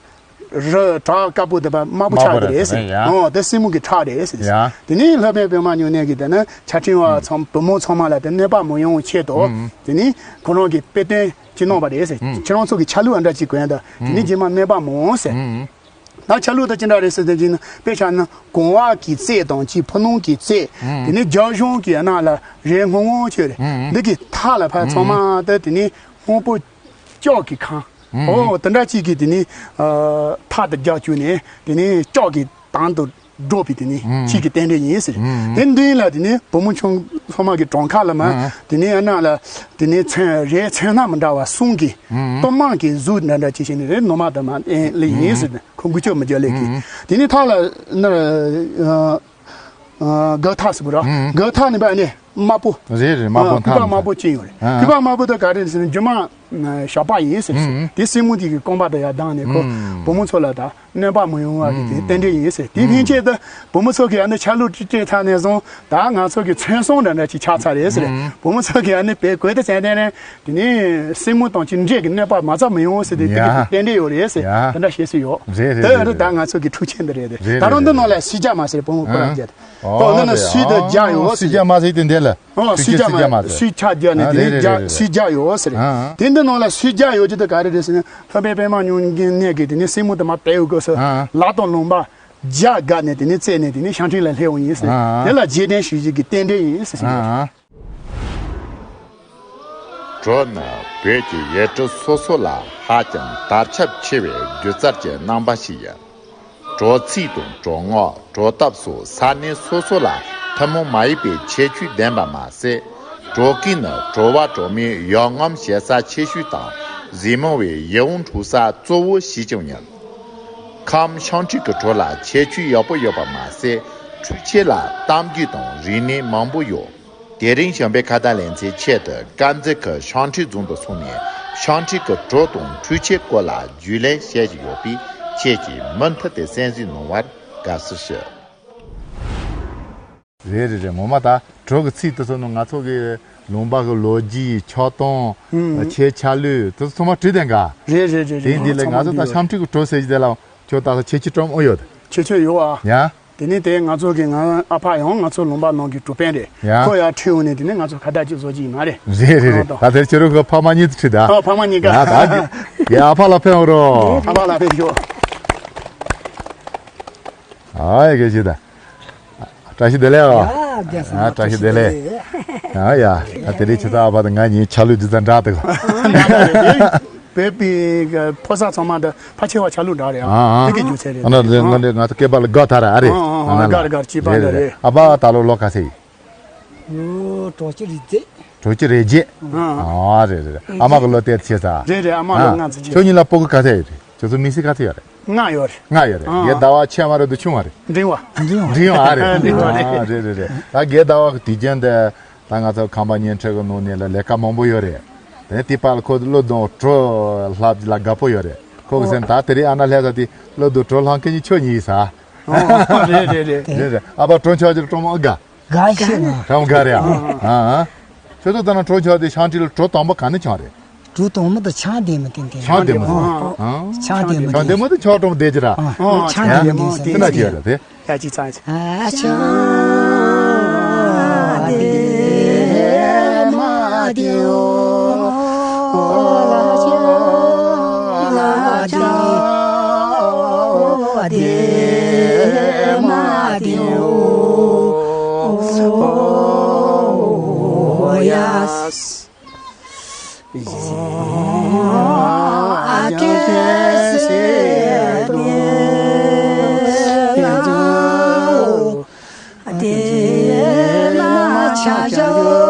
རི་བྲག་དཀར་པོ་དེ་པ་དམར་པོ་ཆགས་ཀྱི་རེད་ཟེར། ཡ། ཨོ་དེ་སྲིང་མོ་གི་ཁྲག་རེད་ཟེར། ཡ། དེ་ནས་སློབ་དཔོན་པད་མ་ཉུང་གནས་ཀྱིས་དེ་ནས་ཆ་འཕྲིན་བ་ཚང་བུ་མོ་ཚང་མ་ལ་དེ་གནོད་པ་མི་ཡོང་བའི་ཆེད་དུ་དེ་ནས་ཁོ་རང་གི་དཔེ་སྟོན་ཅི་གནང་བ་རེད་ཟེར། ཁྱེད་རང་ཚོ་གི་ཆ་ལུགས་ཨ་འདྲ་ཅིག་གོན་ད་དེ་ནས་རྗེས་མ་གནོད་པ་མི་འོང་ཟེར། ད་ཆ་ལུགས་ད་ཅི་འདྲ་རེད་ཟེར་དེ་ཅི་ན་དཔེ་ཆ་ན་གོང་བ་གི་རྩེ་དང་ཅི་ཕུ་ནུ་གི་རྩེ། དེ་ནས་རྒྱ་གཞུང་གི་ཨ་ན་ལ་རེ་སྔོན་སྔོན་ཆོས་རེད། འདི་གི་མཐའ་ལ་ཕར་ཚང་མ་ད་དེ་ནས་སྔོན་པོ་ལྕགས་ཀྱི་ཁང་། ཨོ་དེ་འདྲ་ཅིག་གི་དེ་ནས་ཐག་ཏུ་རྒྱག་བཅུག་ནས་དེ་ནས་ལྕགས་ཀྱི་དང་དུ་འགྲོ་བའི་དེ་ནས་ཆིག་གི་རྟེན་འབྲེལ་ཡིན་ཟེར། དེ་མདུན་ལ་དེ་ནས་བུ་མོ་ཆུང་ཚང་མ་གི་གྲོང་ཁ་ལ་མ་དེ་ནས་ཨ་ན་ལ་དེ་ནས་མཚན་རེ་མཚན་སྣ་མི་འདྲ་བ་གསུམ་གི་གཏོར་མ་གི་གཟུགས་འདྲ་འདྲ་ཅིག་བྱས་ནས་རེད་ནོར་མ་དང་མ་ཨེ་ལེ་ཡིན་ཟེར། ཁོ་འགུལ་སྐྱོད་མི་རྒྱག་ལེ་གི། དེ་ནས་ཐག་ལ་ནར་ག་ཐག་ཟེར་བ་ར་ག་ཐག་ནས་པ་ནས་དམར་པོ། རེད་རེད། དམར་པོ་ཨ། ཐག་གུས་པ་ནས་དམར་པོ་ཅན་ཡོད་རེད། ཨ། གུས་པ་དམར་པོ་དེ་ག་རེ་རེད་ཟེར་ན་རྒྱུ་མ་ཞགས་པ་ཡིན་ཟེར་ཟེར། དེ་སྲིང་མོ་དེ་གི་རྐང་པ་དེ་ཡར་བརྡུངས་ནས་ཁོ་བུ་མོ་ཚོ་ལ་ད་གནོད་པ་མི་ཡོང་བ་གི་དེ་རྟེན་འབྲེལ་ཡིན་ཟེར། དེ་ཕན་ཆད་དུ་བུ་མོ་ཚོ་གི་ཨ་ནི་ཆ་ལུགས་ཀྲི་ཀྲི་ཐ་ནས་བཟུང་ད་ང་ཚོ་གི་མཚན་སྲུང་འདྲ་འདྲ་ཅིག་ཆགས་ཚར་རེད་ཟེར། བུ་མོ་ཚོ་གི་ཨ་ནི་བེ་གོས་དེ་ཙན་དན་རེད། དེ་ནས་སྲིང་མོ་དང་ཅི་འདྲེས་ཀྱི་གནོད་པ་མ་ཚ་མི་ཡོང་ཟེར་ཏེ་དེ་གི་ཡ། རྟེན་འབྲེལ་ཡོད་རེད་ཟེར། ཡ། དེ་འདྲ་བཤད་སྲོལ་ཡོད། རེད་རེད་དེ་རེད་ཨ་ནི་ད་རེད། ང་ཚོ་གི་འཁྲུག་ཆེན་འདི་རེད་དེ། རེད་ད་རུང་རེད་འདི་ནང་ལ་རེད། སུས་བརྒྱབ་མ་ཟེར་བུ་མོ་ཁོ་རང་ཨ། བརྒྱབ། ཨོ་ཨོ་འདི་ན་རེད་སུས་དེ་ཨོ་བརྒྱབ་ཡོད་ཟེར། སུས་བརྒྱབ་མ་ཟེར་དེ་འདི་ལ། ཨོ་སུས་སུས་བརྒྱབ་མ་བརྒྱབ་མ་ཟེར། སུས་ཆ་བརྒྱབ་ནས་ཨ་དེ་རེད་ནས་རེད་རེད་བརྒྱབ་རེད། སུས་བརྒྱབ་ཡོད་ཟེར། ཨ་ཨ། དེ་འདི་ནང་ལ་སུས་བརྒྱབ་ཡོད་ཅི་དེ་ག་རེ་རེད་ཟེར་ན་ལྷ་པའི་པད་མ་ཉུང་གནས་ཀྱི་དེ་ནས་སྲིང་མོ་དེ་མ་བལྟས་ཡོད་དགོས་ཟེར། ཨ་ཨ། ལག་དང་ལུང་པ་བརྒྱ་བརྒལ་ནས་དེ་ནས་རྩད་ནས་དེ་ནས་ཤང་ཁྲིན་ལ་སླེབས་འོང་ཡིན་ཟེར། ཨ་ཨ། དེ་ལ་རྗེས་དྲན་ཞུ་རྒྱུ་གི་རྟེན་འབྲེལ་ཡིན་ཟེར་ཟེར། ཨ་ཨ། གྲོ་ནི་བོད་ཀྱི་ཡུལ་གྲུ་སོ་སོ་ལ་ཧ་ཅང་དར་ཁྱབ་ཆེ་བའི་སྒྱུ་རྩལ་གྱི་རྣམ་པ་ཞིག་ཡིན། གྲོ་ཚིགས་དང་གྲོ་སྔགས་གྲོ་སྟབས་སོགས་ས་གནས་སོ་སོ་ལ་ཐུན་མོང་མ་ཡིན་པའི་ཁྱད་ཆོས་ལྡན་པ་མ་ཟད། གྲོ་གུན་ནི་གྲོ་བ་གྲོ་མོའི་ཡུལ་ངོམ་བྱེད་ས་ཆེ་ཤོས་དང་གཟིགས་མོ་བའི་ཡིད་འོང་འཕྲོག་ས་གཙོ་བོ་ཞིག་ཀྱང་ཡིན། ཁམས་ཤང་ཁྲིག་གི་གྲོ་ལ་ཁྱད་ཆོས་ཡག་པོ་ཡོད་པ་མ་ཟད། འཕྲུལ་ཆས་ལ་གཏམ་རྒྱུད་དང་རིག་གནས་མང་པོ་ཡོད། དེ་རིང་བྱམས་པའི་ཁ་བརྡ་ལེ་ཚན་ཆེད་དུ་དཀར་མཛེས་ཁུལ་ཤང་ཁྲིག་རྫོང་དུ་སོང་ནས་ཤང་ཁྲིག་གི་གྲོ་དང་འཕྲུལ་ཆས་སྐོར་ལ་རྒྱུས་ལོན་བྱེད་ཀྱི་ཡོད་པས་ཁྱེད་ཀྱིས་མུ་མཐུད་དེ་གསན་གཟིགས་གནང་བར་དགའ་བསུ་ཞུ། རེད་རེད་རེད། ངོ་མ་ད་གྲོ་གི་ཚིག་དེ་ཚོ་ནི་ང་ཚོ་གི་ལུང་པ་གི་ལོ་རྒྱུས་ཆགས་སྟངས་ཨུམ། ཆས་ཆ་ལུགས་དེ་ཚོ་ཚང་མ་བྲིས་ཏེ་འགའ། རེད་རེད་རེད་རེད། དེ་འདི་ལས་ང་ཚོ་ད་ཤང་ཁྲིག་གི་གྲོ་ཟེར་གྱི་དེ་ལ་ཁྱོད་ད་ལྟ་ཁྱད་ཆོས་ཀྲོམ་ཨོ་ཡོད། ཁྱད་ཆོས་ཡོད་ཨ། ཡ། དེ་ནས་དེ་ང་ཚོ་གི་ང་ཨ་ཕ་ཡང་ང་ཚོ་ལུང་པ་ནང་གི་གྲོ་དཔོན་རེད། ཡ། ཁོ་ཡར་ཁྲིད་འོང་ནས་དེ་ནས་ང་ཚོ་ཁ་བརྡ་ཅིག་བཟོ་གི་ཡིན་ན་རེད། རེད་རེད་རེད། ཨོ་ད་དེར་ཁྱེད་རང་གི་ཕ་མ་གཉིས་དུ་ཁྲིད་ད། ཨོ་ཕ་མ་གཉིས་ཀ། ཡ་ད་གི་ཡ་ཨ་ཕ་ལ་ཕན་འོ་རོ། ཨ་ཕ་ལ་ཕན་ཤོག་ཨ་ཡ་གལ་ཆེ་ད། བཀྲ་ཤིས་བདེ་ལེགས་ཨ། ཡ་རྒྱལ་ས་ཨ་བཀྲ་ཤིས་བདེ་ལེགས། ཨ་ཡ་ད་དེ་རིང་ཁྱེད་ཚོ་ཨ་ཕ་དང་ང་གཉིས་ཆ་ལུགས་འདི་ཙམ་འདྲ་འདུག་བོད་པའི་ཕོ་གསར་ཚང་མ་འདི་ཕལ་ཆེ་བ་ཆ་ལུགས་འདྲ་རེད་ཨ། ཨ་ཨ། དེ་གི་རྒྱུ་མཚན་རེད། ཨ་ན་ང་ཚོ་སྐེད་པ་ལ་སྒ་ཐ་ར་ཨ་རེད། ཨ་ཨ་ཨ་ན་སྒ་ར་སྒ་ར་སྐྱེས་པ་འདྲ་རེད། ཨ་ཕ་ད་ལོ་ལོ་ག་ཚོད་ཡིན། ཨོ་གྲོ་ཁྱི་རེ་རྗེ། གྲོ་ཁྱི་རེ་རྗེ། ཨ་རེད་རེད་རེད། ཨ་མ་གི་ལོ་དེར་ཆེ་ས། རེད་རེད། ཨ་མ་ལོ་ལྔ་ཙམ་ཆེ། ཁྱོད་གཉིས་ལ་སྤུ་གུ་ག་ཚོད་ཡོད་རེད། ཁྱོད་ཚོ་མི་སེར་ག་ཚོད་ཡོད་རེད། ལྔ་ཡོད་རེད། ལྔ་ཡོད་རེད། ཨ་ངའི་ཟླ་བ་ཆེ་བ་རེད་འདུག་ཆུང་བ་རེད། འབྲིང་བ། འབྲིང་བ་ཨ་རེད། འབྲིང་བ་རེད། ཨ་རེད་རེད་རེད། ད་ངའི་ཟླ་བ་གི་དུས་རྒྱུན་དེ་ད་ང་ཚོ་ཁང་པ་བརྙན་འཕྲིན་གི་ནང་ནས་ལ་ལས་ཀ་མང་པོ་ཡོད་རེད། དེ་དེ་པར་ཁོ་བློ་གདོང་བྲོ་ལྷབ་ལ་དགའ་པོ་ཡོད་རེད། ཁོ་གི་སེམས་ད་དེ་རིང་ཨ་ན་ལྷས་ས་དེ་བློ་གདོང་བྲོ་ལྷང་མཁན་གྱི་ཁྱོད་གཉིས་ཡིན་ས། ཨོ་རེད་རེད་རེད། རེད་རེད། ཨ་ཕ་གྲོ་འཆོར་གྱི་གྲོ་མོ་ཨ་དགའ། དགའ་ཤེས་ན། ཧྲང་དགའ་རེད་ཨ། ཨ་ཨ། ཁྱོད་ཚོ་ད་ནང་གྲོ་འཆོར་དེ་ཤང་ཁྲིག་ལ་གྲོ་དང་པོ་ག་ནས་འཆོར་རེད། གྲོ་དང་པོ་དེ་ཆང་ལྡེ་མོ་དེ་འདི། ཆང་ལྡེ་མོ། ཨ། ཆང་ལྡེ་མོ་ཆང་ལྡེ་མོ་དེ་འཆོར་གྲོ་མོ་བསྡད་ཀྱི་ར། ཨ་ཆང་ལྡེ་མོ་དེ་འདི། དེ་ན་ཅི་ཡོད་རེད་དེ། ཡ་གཅིག་ཚང་ཅིག་ཨ་ཆང་ལྡེ་མོ་དེ་ཨོ་ལ་ཆང་ལ་ཆང་ལྡེ་མོ་དེ་ཨོ་ཡ། ཡ་ཞོ་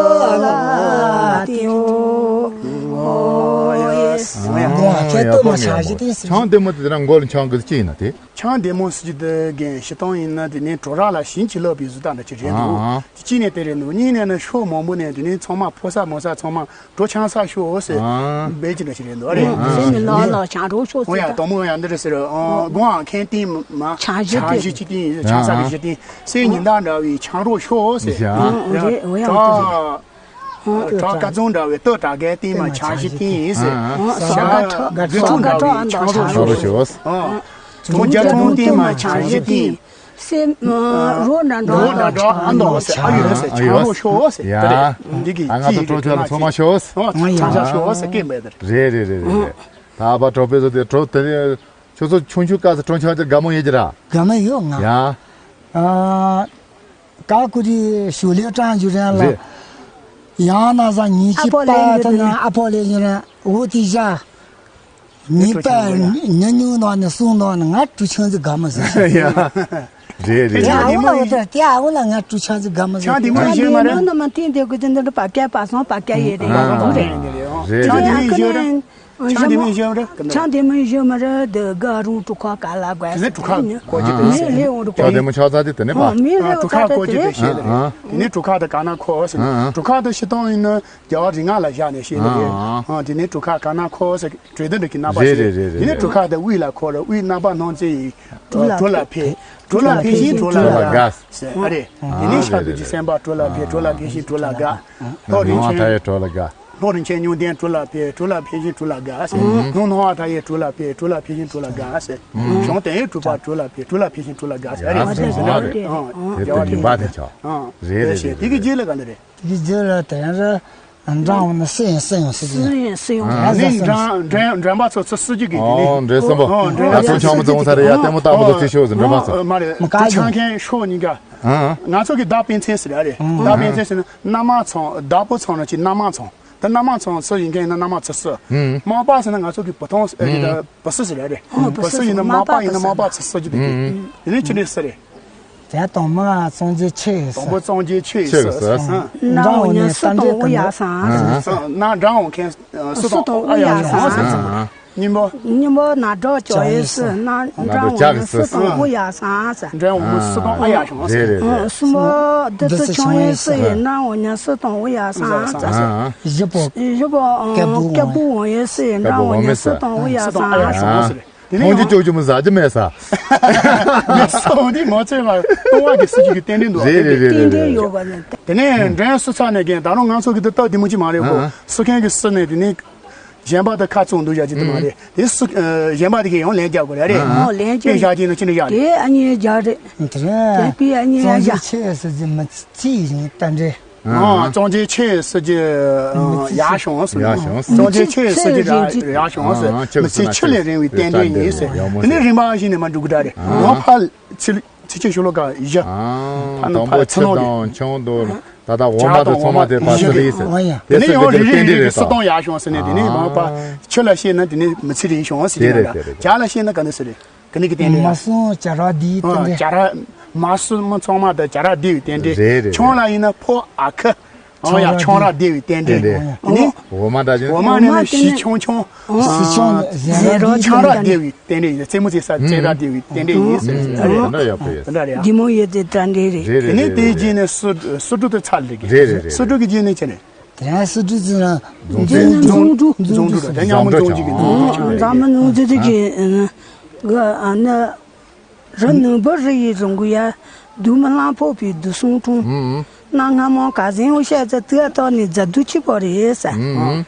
ལ་ཏི་ཨོ། ཨོ་ཡ། ཨོ་ཡ། ཁྱེད་ལྟོས་མ། ཆང་བཞི་སྟེང་ཟེར། ཆང་བདེ་མོ་དེ་རང་མགོ་ལ་འཆང་གི་ཅི་ཡིན་ན་དེ། ཆང་བདེ་མོ་ཟེར་གྱི་དེ་རྒན་ཤི་སྟོང་ཡིན་ན་དེ་ནས་གྲོ་ར་ལ་ཞིང་གཅིག་ལོག་པའི་བཟོ་ལྟ་འདྲ་ཅིག་རེད་འདུག་ཨ་ཨ། དེ་གཅིག་ནས་དེ་རེད་འདུག་གཉིས་ནས་ནི་ཤོ་མང་པོ་ནས་དེ་ནས་ཚང་མ་ཕོ་ས་མོ་ས་ཚང་མ་གྲོ་ཆང་ས་ཤོ་ཟེར། ཨ། འབད་ཅི་འདྲ་ཞིག་རེད་འདུག་ཨ་རེད། ཨ། ཟེར་ནི་ལག་ལག་ཆང་རོ་ཤོ་ཨོ་ཡ་ཟེར། དང་མོ་ཡ་འདི་རེད་ཟེར། ཨ། སྒོ་ཨང་ཁན་ཏིང་མ། ཆང་བཞི་ཆང་བཞི་གཅིག་ཏིང་ཆང་ས་གི་བཞི་ཏིང་། སེ་ཉིན་ད་འདྲ་བའི་ཆང་རོ་ཤོ་ཟེར། ཨ། ཨ། རེད། ཨོ་ཡ། ཨ། ཁྲག་ཀ་ཙོང་འདྲ་བའི་སྟོད་གྲགས་རྒན་ཏིང་མ་ཆང་བཞི་ཏིང་ཟེར། ཨ། ཨ། ཟ་ག་ཁྲག་ག་ཁྲག་འདྲ་བའི་ཆང་རོ་ཤོ་ཟེར། ཨ། དུང་རྒྱ་ཚོང་ཏིང་མ་ཆང་བཞི་ཏིང་། སེ། རོ་འདྲ་འདྲ་ཨ་འདྲ་ཟེར། ཨ་ཡོད་ཟེར། ཆང་རོ་ཤོ་ཟེར། ཡ། འདི་གི་ཨ་ང་ཚོ་ཁྲོ་ཆོ་ལ་ཚང་མ་ཤོ་ཟེར། ཨ། ཆང་ཤོ་ཟེར་སྐད་མེད་དེ། རེད་རེད་རེད་རེད། ད་ཨ་ཕ་གྲོ་པས་ཟེར་དེ་གྲོ་དེ་ནས་ཁྱོད་ཚོ་ཆུང་ཆུང་སྐབས་སུ་གྲོ་ཆང་དེ་དགའ་མོ་ཡོད་ཀྱི་ར། དགའ་མོ་ཡོད་ང་། ཡ། ཨ། ཀ་ཀུ་རི་ཞུ་ལེ་ཀྲང་ཇུ་རན་ལ། རེད། ཡང་ན་ཟ་ཉིན་གཅིག་པ་ད་ན་ཨ་ཕོ་ལེ་ཉི་རན་འོ་དེ་བཞག་ཉིན་པ་ཉི་ཉུང་ནང་ནས་གསུང་ནང་ནས་ང་གྲུ་ཆང་ཟིག་དགའ་མོ་ཟིག་ཡ། རེད་རེད། དེ་ཨ་བོ་ལ་འོ་དེ་དེ་ཨ་བོ་ལ་ང་གྲུ་ཆང་ཟིག་དགའ་མོ་ཟིག་ཆང་དེ་མོ་ཡིན་ཤེས་མ་རེད། ནི་མ་ཐིན་དེ་གི་དེ་འདི་འདྲ་པ་སྐད་པ་སོང་པ་སྐད་ཡོད་རེད། ཨ། རེད་རེད། ཆང་དེ་མོ་ཡིན་ཤེས་རེད། ཆང་དེ་མོ་ཡིན་ཤེས་རེད། ཆང་དེ་མོ་ཡིན་ཤེས་མ་རེད། དེ་ག་རུ་གྲུ་ཁ་ག་ལ་དགོས། དེ་ནས་གྲུ་ཁ་གོ་རྒྱུ་དེ་ཤེས་རེད། ཆང་དེ་མོ་ཆགས་ཚར་དེ་དེ་ནས་པ། མི་རེ་གྲུ་ཁ་གོ་རྒྱུ་དེ་ཤེས་རེད། དེ་ནས་གྲུ་ཁ་དེ་ག་ན་ཁོ་ཟེར། གྲུ་ཁ་དེ་ཤི་སྟོང་ཡིན་ན། རྒྱལ་བ་རིགས་ལྔ་ལ་བཞག་ནས་བཤད་ནི་རེད། ཨ། དེ་ནས་གྲུ་ཁ་ག་ན་ཁོ་ཟེར་གྲོས་དོན་འདྲ་གི་རྣམ་པ་རེད་ཞིག་རེད་རེད། དེ་ནས་རེད། གྲུ་ཁ་དེ་དབུས་ལ་ཁོ་རེད། དབུས་རྣམ་པ་སྣང་བརྩེ་ཡིས་གྲུ་ལ་ཕེབས། གྲུ་ལ་ཕེབས་ཤིང་གྲུ་ལ་དགའ་ཟེར། ཨ་རེད། དེ་ནས་ཨ་ཤར་དུས་ཀྱི་སེམས་དཔའ་གྲུ་ལ་ཕེབས། གྲུ་ལ་ཕེབས་ཤིང་གྲུ་ལ་དགའ། ལྷོ་རིན་ཆེན། ལྷོ་རིན་ཆེན་ཉུང་ལྡན་གྲུ་ལ་ཕེབས། གྲུ་ལ་ཕེབས་ཤིང་གྲུ་ལ་དགའ་ཟེར། ནུབ་སྣང་བ་མཐའ་ཡས་གྲུ་ལ་ཕེབས། གྲུ་ལ་ཕེབས་ཤིང་གྲུ་ལ་དགའ་ཟེར། བྱང་དོན་ཡོད་གྲུབ་པ་གྲུ་ལ་ཕེབས། གྲུ་ལ་ཕེབས་ཤིང་གྲུ་ལ་དགའ་ཟེར། ཨ་རེད། ཨ་རེད། དེ་དེ་ཉིན་པ་དེ་ཆགས། རེད་རེད་རེད། དེ་གི་རྗེས་ལ་ག་འདྲ་རེད། དེ་གི་རྗེས་ལ་དེ་ཡང་ར་འབྲང་འོང་ན་སེ་ཡང་སེ་ཡང་སེ་ཡང་སེ་ཡང་སེ་ཡང་། ཨ་ནི་འབྲང་འབྲང་འབྲང་པ་ཚོ་ཚུར་སུ་གཅིག་གིས་དེ་ནི། ཨོ་འདྲེ་གསུམ་པོ། ཨོ་འདྲེ་ད་ཚོ་ཆང་མི་ཚོ་ས་རེད་ཡ། ལྟད་མོ་ལྟ་མོ་ཚོ་ཚེ་ཤོག་ཟིན་འདྲེ་མ་ཚོ། མ་རེད། མ་དེ་ཆང་མཁན་ཤོག་གཉིས་ཀ། ཨ། ང་ཚོ་གི་བདག་པེ་ཚན་ཟེར་ར་རེད། བདག་པེ་ཚན་ཟེར་ན་གནམ་མ་ཚང་བདག་པོ་ཚང་ན་ཅི་གནམ་མ་ཚང་། ད་གནམ་མ་ཚང་སུ་ཡིན་མཁན་ཡིན་ན་གནམ་མ་ཚང་སུ། མ་པ་ཟེར་ན་ང་ཚོ་གི་བུ་ཐང་ཟེར་ར་རེད། བུ་སུ་ཟེར་ར་རེད། བུ་སུ་ཡིན་ན་མ་པ་ཡིན་ན་མ་པ་ཚང་སུ་གི་དེ་གི། དེ་ནི་ཅི་འདྲ་ཟེར་རེད། དེ་དང་མོ་སངས་རྒྱས་ཆོས་ཀྱི་སྲས། དང་པོ་སངས་རྒྱས་ཆོས་ཀྱི་སྲས། ན་འོ་ཉ་སུ་དང་དབུ་ཡ་སངས། ན་འབྲང་འོ་མཁན་སུ་དང་དབུ་ཡ་སངས། གཉིས་པ། གཉིས་པ་ན་འབྲོག་ཇོ་ཡི་སྲས། ན་འབྲང་འོ་ཉ་སུ་དང་དབུ་ཡ་སངས། འབྲང་འོ་མོ་སུ་དང་ཨ་ཡ་ཤོང་སྲས། གསུམ་པ་བདུད་རྩི་ཆང་ཡི་སྲས་ཡི་ན་འོ་ཉ་སུ་དང་དབུ་ཡ་སངས། བཞི་པ། བཞི་པ་སྐྱ་བུ་འོ་ཡི་སྲས་ཡི་ན་འོ་ཉ་སུ་དང་དབུ་ཡ་སངས། དེ་ནས་ཐོང་ཅི་ཅོག་ཅི་མོ་ཟ་རྒྱུ་མེད་ས། མེད་སོང་དེ་མ་ཚད་ང་ལྟུང་བ་གི་སྲིད་ཇུས་ཀྱི་རྟེན་འབྲེལ་འདུག་རེད་རེད་རེད། རྟེན་འབྲེལ་ཡོད་པ་ནི། དེ་ནས་འདྲེན་སུ་ཚ་ནས་རྒན་ད་རུང་ང་ཚོ་གི་འདི་སྟབས་བདེ་མོ་ཅི་མ་རེད་གོ། ཨ། སུ་མཁན་གི་སུ་ནས་དེ་ནས་གཞན་པ་དང་ཁ་ཚུགས་འདུག་བཞག་ཅི་དེ་མ་རེད། དེ་སུ་གཞན་པ་དེ་གས་ཡང་ལན་རྒྱག་དགོས་རེད་རེད། ཨ་ལན་དཔེ་རྒྱག་བཞག་ཅི་ན་ཅི་འདྲ་བཞག་རེད། དེ་ཨ་ནི་རྒྱག་རེད། དེ་རེད། དེ་དཔེ་ཨ་ནི་རྒྱག་སངས་རྒྱས་ཆོས་ཟེར་གྱི་མི་ཚིག་ཡིན་ད་འདྲེ། ཨ། སངས་རྒྱས་ཆོས་ཟེར་གྱི་ཡག་བྱུང་ཟེར། ཡག་བྱུང་། སངས་རྒྱས་ཆོས་ཟེར་གྱི་ཡག་བྱུང་ཟེར། མི་ཚེ་ཆུ་ལས་རིང་བའི་རྟེན་འབྲེལ་ཡིན་ཟེར། དེ་ནས་རིམ་པ་བཞིན་ནས་མར་འགྲོ་གི་འདྲ་རེད། ཨ། ནང་ཕར་ཚེ་ཚེ་ཆུ་ཤོ་ལོ་ཀ་བཞི། ཨ། ཕར་ནང་དང་པོ་ཕར་ཚེ་ཆུ་ནང་དང་ཆང་དང་ད་ལྟ་འོ་མ་དང་དེ་ཕར་ཚེ་ལས་ཟེར། དེ་ནས་ཡང་རེ་རེ་རེ་རེ་སུ་དང་ཡག་བྱུང་ཟེར་ནས་དེ་ནས་མར་ཕར་ཆུ་ལ་བཤད་ན་དེ་ནས་མི་ཚེ་རིང་བྱུང་ཟེར་གྱི་འདྲ། ཇ་ལ་བཤད་ན་ག་འདྲ་ཟེར་རེད། ག་ནི་གི་རྟེན་འབྲེལ། མ་སོང་བྱ་ར་འདིའི་རྟེན་འབྲེལ། བྱ་ར་མ་སོང་མི་ཚང་མ་དང་བྱ་ར་བདེ་བའི་རྟེན་འབྲེལ། རེད་རེད། ཆང་ལ་ཡིན་ན་ཕོ་ཨ་ཁུ། ཨོ་ཡ་ཆང་ར་བདེ་བའི་རྟེན་འབྲེལ། རྟེན་འབྲེལ། ཨོ་ཡ། འོ་མ་འདྲ་ཅན། འོ་མ་ནི་ནི་ཞི་ཆང་ཆང་། ཞི་ཆང་ཟན་ར་ཆང་ར་བདེ་བའི་རྟེན་འབྲེལ་ཡིན། རྩེད་མོ་རྩེ་ས་རྩེད་ར་བདེ་བའི་རྟེན་འབྲེལ་ཡིན་ཟེར་ཟེར། དེ་འདྲ་ཡོད་པ་ཡོད། དེ་འདྲ་རེད། བདེ་མོ་ཡོད་དེ་རྟེན་འབྲེལ་རེད། རེད་དེ་རེད་ནི་དེའི་རྗེས་ནས་སུ་སུ་འགྲོ་དེ་ཚར་ལེ་གི། རེད་རེད་རེད། སུ་འགྲོ་གི་རྗེས་ནས་ཆེ་ནས། དེ་རང་སུ་འགྲོ་ཟེར་ན། རྫོང་རྫོང་འགྲོ། རྫོང་འགྲོ་རེད། ཉ་མོ་རྫོང་གཅིག་གི་རྫོང་འགྲོ་ཆེ་ནས། འཛམ་མི་ནུ་ཛི་ཛི་གི་གི་ཨ་ནི། རི་ནུ་བུ་རི་ཡི་རི་མགོ་ཡ། དུ་མི་ལང་ཕོ་པའི་དུ་སུང་ཀྲུང་། ཨུམ། ན་ང་མོ་ག་ཟིང་འུ་ཤ་ཙ་ཏུ་ཨ་ཏོ་ནི་ཛ་དུ་ཆི་པོ་རེ་ས། ཨུམ།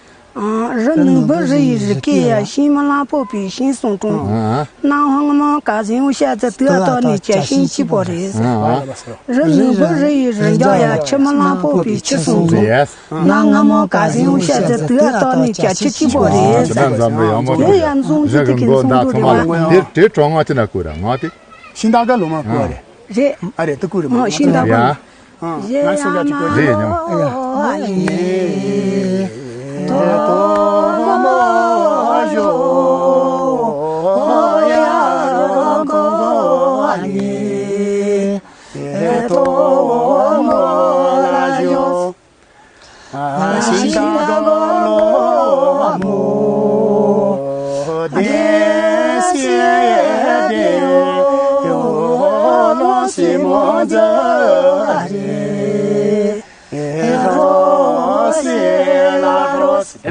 རི་ནུ་བུ་རི་ཡི་རི་སྐེ་ཡ་ཤིང་མི་ལང་ཕོ་པའི་ཤིང་སུང་ཀྲུང་། ཨུམ། ན་ཧང་མོ་ག་ཟིང་འུ་ཤ་ཙ་ཏུ་ཨ་ཏོ་ནི་ཅ་ཤིང་ཆི་པོ་རེ་ས། ཨུམ། རི་ནུ་བུ་རི་ཡི་རི་འཇོག་ཡ་ཆི་མི་ལང་ཕོ་པའི་ཆི་སུང་ཀྲུང་། ཡེས། ན་ང་མོ་ག་ཟིང་འུ་ཤ་ཙ་ཏུ་ཨ་ཏོ་ནི་ཅ་ཆི་ཆི་པོ་རེ་ས། ཡ་ཡ་འཛུང་ཅི་ཏི་ཀིན་སུང་ཀྲུང་རེ་བ། དེ་དེ་གྲོང་ང་ཅི་ན་ཀུ་ར་ང་དེ། ཤིང་རྟ་ཀ་ལོ་མ་ཀུ་རེད། རེད། ཨ་རེད་དེ་ཀུ་རེད་མ། ཤིང་རྟ་ཀུ། ཡ། ང་སུ་ཡ་ཅིག་ཀུ་རེད། རེད་ཉམས།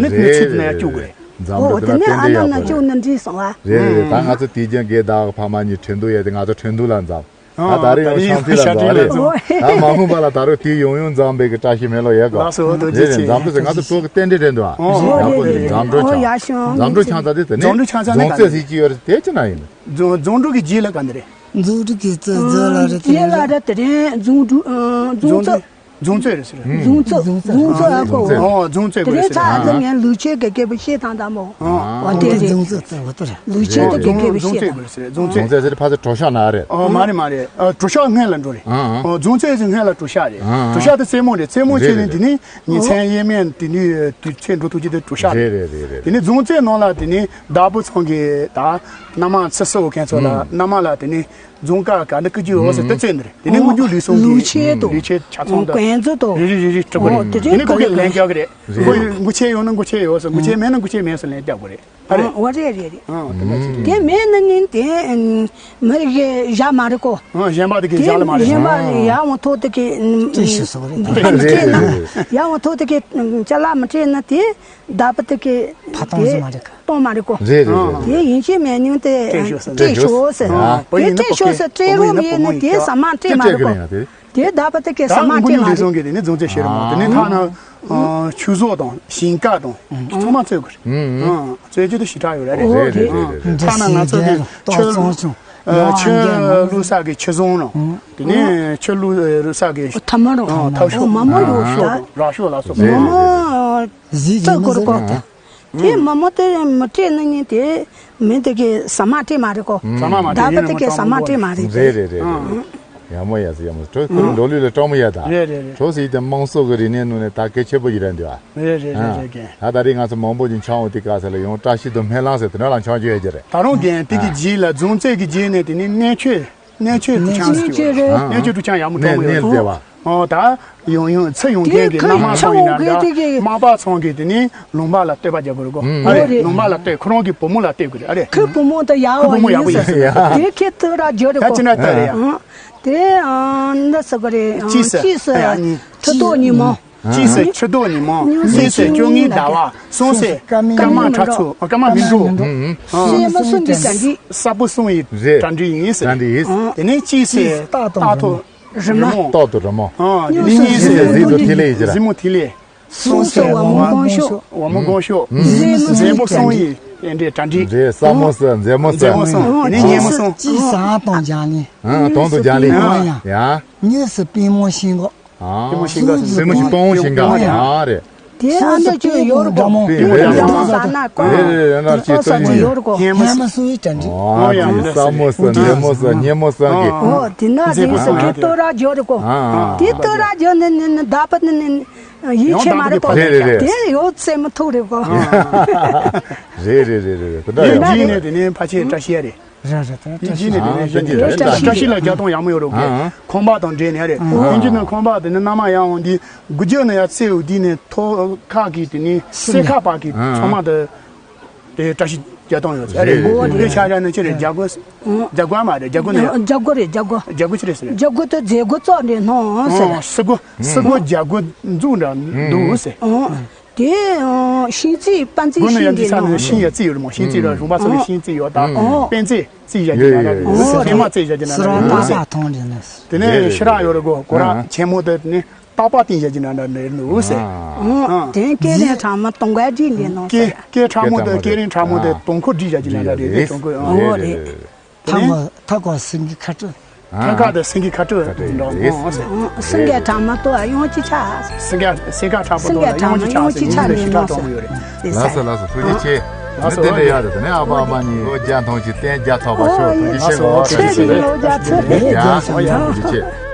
ནི་རེད། ཚིག་དེ་ན་ཡང་བཅུག་དགོས་རེད། འཛམ་གླིང་དེ་ལ་ཏན་ཏན་ཡག་པོ་རེད། བཅུག་ན་འགྲིག་སོང་བ། རེད་རེད། ད་ང་ཚོ་དེ་རྒྱུན་རྒན་ཟླ་བ་ཕ་མ་གཉིས་ཁྲིན་ཏུའུ་ཡོད་དེ། ང་ཚོ་ཁྲིན་ཏུའུ་ལ་འཛོམས། ད་ད་རེས་ཡང་ཤང་ཏི་ལ་འཛོམས་རེད། ད་མ་འོངས་པ་ལ་ད་རུང་དེ་ཡང་ཡང་འཛོམས་པའི་གི་བཀྲ་ཤིས་མེད་ལོ་ཡོད་གོ། ལགས་སོ། ཐུགས་རྗེ་ཆེ། རེད་རེད། འཛམ་གླིང་ཟེར་ང་ཚོ་བོད་ཀྱི་རྟེན་འབྲེལ་རེད་འདུག་ཨ། ཡག་པོ་འདུག་འཛམ་གླིང་ཆང་ས་དེ་དེ་ནས་འཛམ་གླིང་ཆང་ས་དེ་རྫོང་རྩེད་ཟེར་གྱི་ཡོད་རེད། དེ་ཅི་ན་ཡིན། རྫོང་རྫོང་དྲུག་གི་རྗེས་ལ་ག་འདི་རེད། རྫོང་དྲུག་གི་རྩེ་རྫོང་ལ་རེད། དེ་རྗེས་ལ་རེད། དེ་རེད། རྫོང་དྲུག་རྫོང་རྩེ། རྫོང་རྩེ་རེད་ཟེར། རྫོང་རྩེ། རྫོང་རྩེ་ཨ་ཀོ། རྫོང་རྩེ། ཨོ། རྫོང་རྩེ་དེ་རེད་ཟེར། ད་ལྟ་ངས་ལུག་ཁྱུ་གི་སྐད་པོ་བཤད་སྟངས་དང་མོ། ཨོ་དེ་རེད། རྫོང་རྩེ་རྩེ་བ་དེ་རེད། ལུག་ཁྱུ་དེ་གི་སྐད་པོ་བཤད་དང་། རྫོང་རྩེ་ཟེར་ཕ་ཚ་གྲོ་ཤ་ན་རེད། ཨོ་མ་རེད་མ་རེད། ཨ་གྲོ་ཤ་སྔོན་ལ་འགྲོ་རེད། ཨོ་རྫོང་རྩེ་ཟེར་སྔོན་ལ་གྲོ་ཤ་རེད། གྲོ་ཤ་དེ་རྩེ་མོ་རེད། རྩེ་མོ་བྱས་ནས་དེ་ནས་ཉིན་མཚན་དབྱེར་མེད་དེ་ནས་དུས་ཚོད་འགྲོ་ཐུབ་ཀྱི་དེ་གྲོ་ཤ་རེད། དེ་ནས་རྫོང་རྩེ་ནང་ལ་དེ་ནས་བདག་པོ་ཚང་གི་ད་མནའ་མ་ཚེ་སྲོག་མཁན་ཚོ་ལ་མནའ་མ་ལ་དེ་ནས། རྫོང་ཁ་ག་འདི་ཀི་ཅི་འོ་ཟེར་ཏི་ཙེ་ནི་རེད། དེ་ནས་དངུལ་རྒྱུ་ལུས་སོང་གི་ལུས་ཆེད་དུ། ལུས་ཆེད་ཆ་ཚང་དང་། གོན་ཚོ་དང་། རེ་རེ་རེ་རེ་སྤྲོད་དགོས་རེད། ཨོ་དེ་རེད། དེ་ནས་ཁོ་གི་ལན་རྒྱག་གི་རེད། རེད། ཁོ་དངུལ་ཆེད་ཡོད་ན་དངུལ་ཆེད་ཡོད་ཟེར། དངུལ་ཆེད་མེད་ན་དངུལ་ཆེད་མེད་ཟེར་ལན་རྒྱག་དགོས་རེད། ཨ་རེད། ཨོ་རེད་རེད་རེད། ཨ་དེ་འདྲ་ཞིག་རེད། དེ་མེད་ན་ནི་དེ་མི་རིགས་བཞག་མ་རེད་ཀོ། ཨ་གཞན་པ་དེ་གི་བཞག་ལ་མ་རེད། གཞན་པ་ཡག་མོ་ཐོག་དེ་གི་སྤྲད་ཤོག་ཟེར་བ་རེད། སྤྲད་ན་ཡག་མོ་ཐོག་དེ་གི་ཅ་ལག་མི་སྤྲད་ན་དེ། བདག་པོ་དེ་གི་ཕ་གཏོང་ཟེར་མ་རེད་ཀ། གཏོང་མ་རེད་ཀོ། རེད་རེད་རེད། དེ་ཡིན་གཅིག་མིན་གཉིས་དེ་སྤྲད་ཤོག་ཟེར། སྤྲད་ཤོག་ཟེར། ཨ་དེ་སྤྲད་ཤོག་ཟེར། སྤྲད་རོགས་མེད་ན་དེ་ཟ་མ་སྤྲད་མ་རེད་ཀོ། དེ་བདག་པོ་དེ་གི་ཟ་མ་སྤྲད་མ་རེད། ད་དངུལ་ཆེད་ཡོད་ཟེར་གི་དེ་ནི་རྫོང་རྩེ་ཤེས་རེད་མོ། དེ་ནི་ཐ་ན་ཆུ་བཟོ་དང་ཞིང་ཁ་དང་ཚང་མ་རྩོད་དགོས་རེད། རྩོད་རྒྱུ་དེ་ཞེ་དྲག་ཡོད་རེད། རེད་རེད་རེད། ཐ་ན་ང་ཚོ་གི་ཆུ་ཆུ་བླུག་ས་གི་ཆུ་བཟོ་ནང་དེ་ནི་ཆུ་བླུག་ས་གི་ཐ་མ་རོ་ཐབ་ཤོག་མ་མོ་ཡོད་ཤོག་རག་ཤོག་ལ་སོགས་མ་མོ། གཟིགས་ཀྱི་མི་ཟེར་ཏེ། དེ་མ་མོ་དེ་མི་སྤྲད་ན་ནི་དེ་མི་དེ་གི་ཟ་མ་སྤྲད་མ་རེད་ཀོ། ཟ་མ་མ་སྤྲད། བདག་པོ་དེ་གི་ཟ་མ་སྤྲད་མ་རེད། རེད་རེད་རེད་རེད། ཡག་མོ་ཡག་སི་ཡག་མོ། གྲོ་ཁོ་རང་འགྲོ་ལུགས་ལ་སྤྲང་མོ་ཡག་ད། རེད་རེད་རེད། གྲོ་སི་དེ་དམངས་སྲོལ་གི་རིག་གནས་ནང་ནས་ད་གལ་ཆེ་པོ་ཡིན་ར་འདུག་ཨ། རེད་རེད་རེད་རེད་རེད། ད་ད་རེས་ང་ཚོ་མང་པོ་ཅིག་འཆང་འོང་དུས་སྐབས་སུ་ལ་ཡང་བཀྲ་ཤིས་དང་སྨོན་ལམ་ཟེར་དེ་འདྲ་ལ་འཆང་རྒྱུ་ཡོད་ཀྱི་རེད། ད་རུང་རྒན་དེ་གི་རྗེས་ལ་རྫོང་རྩེ་གི་རྗེས་ནས་དེ་ནི་གནས་མཆོད། གནས་མཆོད་དུ་ཆང་ཞིག་ཡོད་རེད། གནས་མཆོད་དུ་ཆང་ཡག་མོ་གཏོང་མོ་ཡོད་རེད། ཨོ་ད་ཡོང་ཡོང་ཚེ་ཡོང་མཁན་གྱི་མནའ་མ་ཚང་ཡིན་ན་འདྲ། མ་པ་ཚང་གིས་དེ་ནི་ལུང་པ་ལ་བསྟོད་པ་རྒྱག་དགོས་རེད་གོ། ཨ་རེད། ལུང་པ་ལ་བསྟོད། ཁོ་རང་གི་བུ་མོ་ལ་བསྟོད་དགོས་རེད། ཨ་རེད། ཁོའི་བུ་མོ་དེ་ཡག་པོ་ཡིན་ཟེར། ཁོའི་བུ་མོ་ཡག་པོ་ཡིན་ཟེར། དེ་ཁྱེད་ཐུགས་ར་འཇོག་རེད་གོ། ད་ཅི་ན་ལྟ་རེད་ཡ། དེ་འདི་ཟེར་གི་རེད། གཅིག་ཟེར། གཅིག་ཟེར། ཁྲི་ཐོག་ཉི་མ། གཅིག་ཟེར་ཕྱི་ལྡོག་ཉི་མ། གཉིས་ཟེར་བཅོ་ལྔའི་ཟླ་བ། གསུམ་ཟེར་སྐར་མ་ཁྲ་ཚོ། སྐར་མ་མི་འགྲོ། སྲས་མོ་གསུམ་གྱི་གྲ་སྒྲིག་སྲས་པོ་གསུམ་ཡི་གྲ་སྒྲིག་ཡིན་ཟེར། དེ་ནས་གཅིག་ཟེར་སྟག་དང་རི་མོ། སྟག་དང་རི་མོ། དེ་ནས་གཉིས་ཟེར་གཟིགས་དང་ཐིག་ལེ་ཡི་གྲ། གཟིགས་མོ་ཐིག་ལེ། གསུམ་ཟེར་བ་མོ་གང་ཤོག་བ་མོ་གང་ཤོག་མཛེས་མོ་གསུམ་ཡི་གྲ་སྒྲིག་རེད། སྲས་མོ་ཟེར་མཛེས་མོ་ཟེར། མཛེས་མོ་གསུམ། དེ་ནས་གཉེན་མོ་གསུམ། གཅིག་ཟེར་ཨ་དང་རྒྱང་ལིང་། ཨ་དང་དང་རྒྱང་ལིང་། ཡ། གཉིས་ཟེར་པུས་མོ་ཤིང་གོ། པུས་མོ་ཤིང་ག། པུས་མོ་ཤིང་སྟོང་ཤིང་ག། ཨ་རེད། དེ་ཨ་མདོ་ཅོ་ཡོད་རེད་གོ། པུས་མོ་ཡང་ཟ་ན་གོ། རེད་རེད། ཡང་ན་ཅི་ཨོ་ས་ཅི་ཡོད་རེད་གོ། སྙན་མོ་སུ་ཡི་གྲ་སྒྲིག་ཨོ་ཡང་ན་སྲས་མོ་ཟེར་མཛེས་མོ་ཟེར་སྙན་མོ་ཟེར་གི། ཨོ་དེ་ན་དེ་ས་ཁྱེད་ལྟོ་ར་འཇོག་རེད་གོ། དེ་ལྟོ་ར་འཇོག་ནི་ནི་ནི་བདག་པོ་ནི་ནི་ཡིད་ཆེས་མ་རེད་གོ། རེད་རེད་རེད། དེ་ཡོད་སྲས་མོ་ཐུག་རེད་གོ། རེད་རེད་རེད་རེད། དེ་འདྲ་ཡོད། དེ་ནས་དེ་ནས་ཕ་ཆེ་བཀྲ་ཤིས་རེད། རེད་རེད། དེ་རྗེས་ནས་དེ་ནས་གཞི་ནས་བཀྲ་ཤིས་ལ་རྒྱག་སྟངས་ཡག་མོ་ཡོད་རེད་གི། ཁང་པ་དང་འབྲེལ་ནས་རེད། དེ་རྗེས་ནས་ཁང་པ་དེ་ནི་མནའ་མ་ཡང་འོང་དུས་དགུ་རྒྱུ་ནི་ཡང་རྩེ་འོ་དེ་ནས་ཐོག་ཁ་གི་དེ་ནས་སེ་ཁ་པ་གི་ཚང་མ་དེ་དེ་བཀྲ་ཤིས་རྒྱག་སྟངས་ཡོད་རེད། དེ་ཆ་ཆ་ནི་ཅི་རེད། རྒྱ་སྒོ། རྒྱ་སྒོ་མ་རེད། རྒྱ་སྒོ་ནི་རྒྱ་སྒོ་རེད། རྒྱ་སྒོ། རྒྱ་སྒོ་ཅི་རེད་ཟེར། རྒྱ་སྒོ་དེ་མཛད་སྒོ་བཙོག་ནས་སྣང་ཟེར། སེ་སྒོ། སེ་སྒོ་རྒྱ་སྒོ་འཛུགས་འདྲ་འདུག་ཟེར། དེ་ཤིང་རྩི་པན་རྩི་ཤིང་དེ་ནང་། ཤིང་ཡ་རྩི་ཡོད་རེད་མོ། ཤིང་རྩི་ར་རོང་པ་ཚོ་གི་ཤིང་རྩི་ཡོད་ད། པན་རྩི་རྩི་བཞག་གི་ན་འདྲ་རེད། ཧེ་མ་རྩི་བཞག་གི་ན་འདྲ་རེད། དེ་ནས་ཤི་རག་ཡོད་རེད་གོ། གོ་ར་ཆེན་མོ་དེ་ནི་རྟག་པ་བསྟན་བཞག་གི་ན་འདྲ་རེད་ཟེར། དེ་སྐེ་རིང་ཁྲ་མོ་དུང་དཀར་བསྒྲིགས་ནས་ནང་། སྐེ་སྐེ་ཁྲ་མོ་དེ་སྐེ་རིང་ཁྲ་མོ་དེ་དུང་འཁོར་བསྒྲིགས་བཞག་གི་ན་འདྲ་རེད། དེ་དུང་འཁོར། ཨོ་རེད། ཐག་གོ་ཐག་གོ་སེང་གེ་ཁ་སྤྲོད། ཐང་ཀ་དང་སེང་གེ་ཁ་སྤྲོད་འདྲ་མོ་ཟེར། སེང་གེ་ཁྲ་མོ་ཏོ་གཡང་ཅི་ཆ། སེང་གེ་སེང་གེ་ཁྲ་མོ་ཏོ་གཡང་ཅི་ཆ་ནི་ཡིན་ནོ་ཟེར། ལགས་སོ་ལགས་སོ། ཐུགས་རྗེ་ཆེ། ནི་དེ་འདྲ་ཡག་རེད། དེ་ནས་ཨ་ཕ་ཨ་མ་གཉིས་ལོ་བརྒྱ་ཐམ་པ་ཞིག་རྟེན་བརྒྱ་ཐོབ་པ་ཤོག་ཐུགས་རྗེ་ཆེ་གོ། ཐུགས་རྗེ་ཆེ། ལོ་བརྒྱ་ཐུབ། ཡ་ཐུགས་རྗེ་ཆེ།